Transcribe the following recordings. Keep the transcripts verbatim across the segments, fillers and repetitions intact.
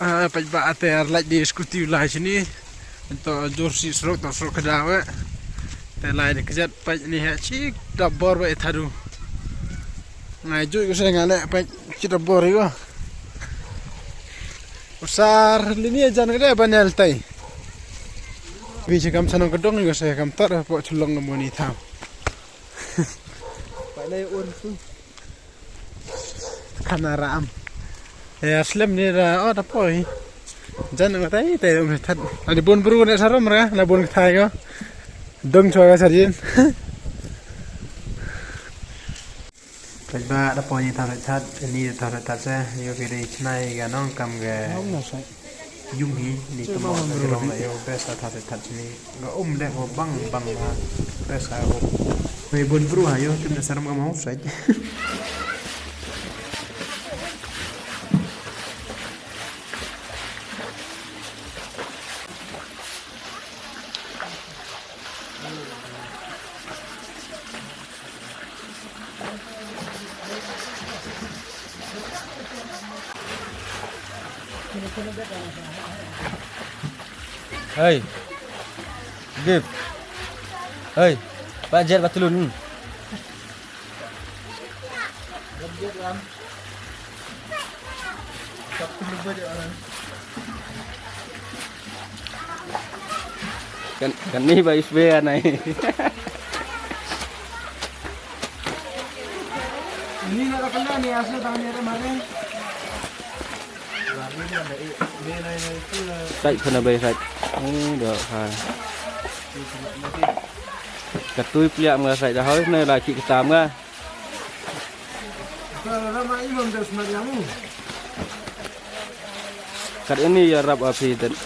Ah, peit ba ate ar lait di skuti u lai shini. Ento jur si surok to surok kadawe. Te lai di kejat peit ni ha chi da bor ba ithadu. Ngai ju ko se ngale peit chi da bor iko. Usar lini jan kade banel tai. Bi chikam sanong kedong iko se kam tar po chulong moni tham. Pale ur tu. Khana ram. Ya slem ni ra o ta poi. Jan nga tai te um that. Ani bun bru ne sarom ra na bun thai ko. Dong chwa ga sarin. Peit ba da poi ni ta that ni ta that se yo ki dei chnai ga nong kam ga. Nong na sai. Yung hi ni tu mo na rong na yo best ta that ni. Nga um dek mo bang bang ha. Best ha um. Wei bun bru ha yo tim da saram ka mau sai. Hey. Gip. Hey. Ba jer ba tulun. Kan, kan ni ba isbe anai. Ni na kena ni asal tangan ni ada mari. Sai khana bai sai. Oh, dah khai. Katui pliak nga sai dah hoi ne la ki ketam nga. Kat ini ya rap api dan.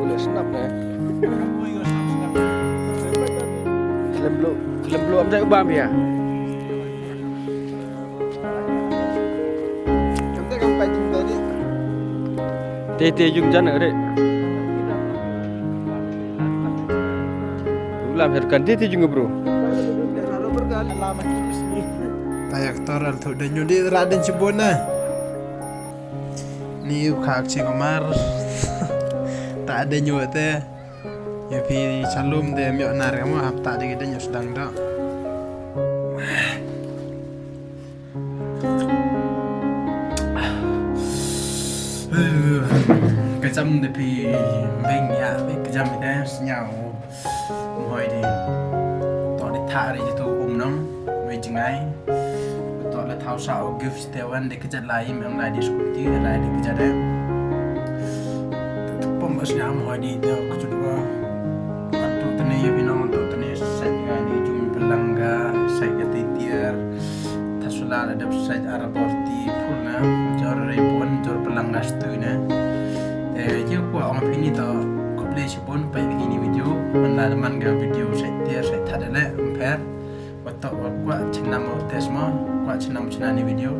Ule snap ne. Khlem blu, khlem blu am dei u bam ya. Te te jung jan re. Lam her kan te te jung bro. Tayak toral thu de nyu di ra den chibona. Ni u khak chi kumar. Ta de nyu te. Ïa phi shalom de myo nar ka mo hap ta de ki de nyu sdang da. Ka jam de phi beng ya, ka jam de sñiaw. Mhoi de. To de tha ri tu um nong, wei jngai. To le thau sa o gift te wan de kjat lai, em em lai de scooty, lai de kjat de. Pom bas nga mhoi de, de kjut wa. Atu tene ye binong, atu tene sait nga de jung pelangga, sait ka titiar. Thasula da dep sait ara borti, pul na, jor rei pon, jor pelangga stu na. Eh, ye kwa ong pini to, kople si pon, pa ini video, man la man ga video sait tiar, sait thadale, mper. Watok wa kwa chinam o tes mo, kwa chinam china ni video.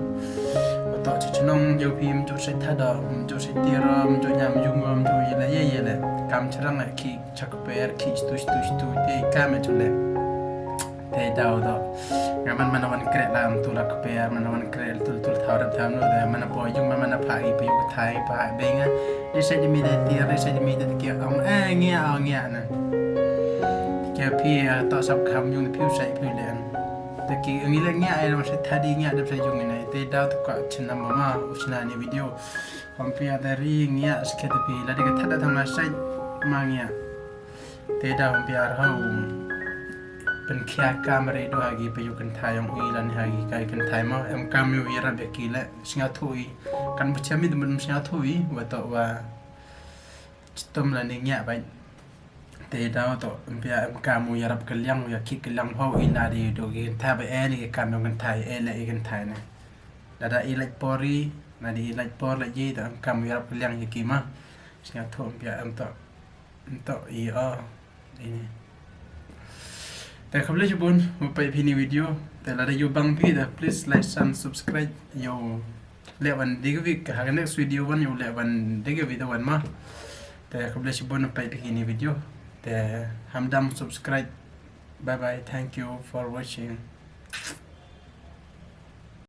Watok chi chinong yo phi mjo sait thada, mjo sait tiar, mjo nyam yung, mjo yele, ye yele. Kam chirang ki chak per, ki stu, stu, stu, te kam chule. Te dau do. Nga man man wan kre la am tu la kper, man wan kre tu tu thau rap thau no, de man po yung, man man pha i pi u thai pha benga. Ni sai de mi de ti, ni sai de mi de ki ong, eh, ngia, ong ngia na. Ke phi, eh, to sap kham yung phi u sai phi le. Te ki ngi le ngia, eh, sai thadi ngia de sai yung ne. Te dau tu ka chin nam ma, u china ni video. Hom phi ada ri ngia sket phi, la de ka thada thang na sai ma ngia. Te da hom phi ar ha u. Pynkhia kam re do ha ki phi u kynthai ong i lan ha ki kai kynthai ma. Em kam yu i rap ya ki le. Snga thui. Kan bchami de mun snga thui. Wa to wa. Stom la ni ngiah bait. Te daw to ym pia em kam u ïarap kylliang u ïa ki kylliang ho i na di do ki kynthai ba e ni ki kam dong kynthai e le i kynthai ne. Lada i lait por i na di i lait por la ji to em kam u ïarap kylliang ïa ki ma. Sngewthuh ym pia em to em to i o. Ini. Te khublei shibun ba peit phi ni video. Te lada ïoh bang phi da please like and subscribe ïoh leh wan dei ka video ha ka next video wan ïoh leh wan dei ka video wan ma. Te khublei shibun ba peit phi ni video. Te hamdam subscribe. Bye bye. Thank you for watching.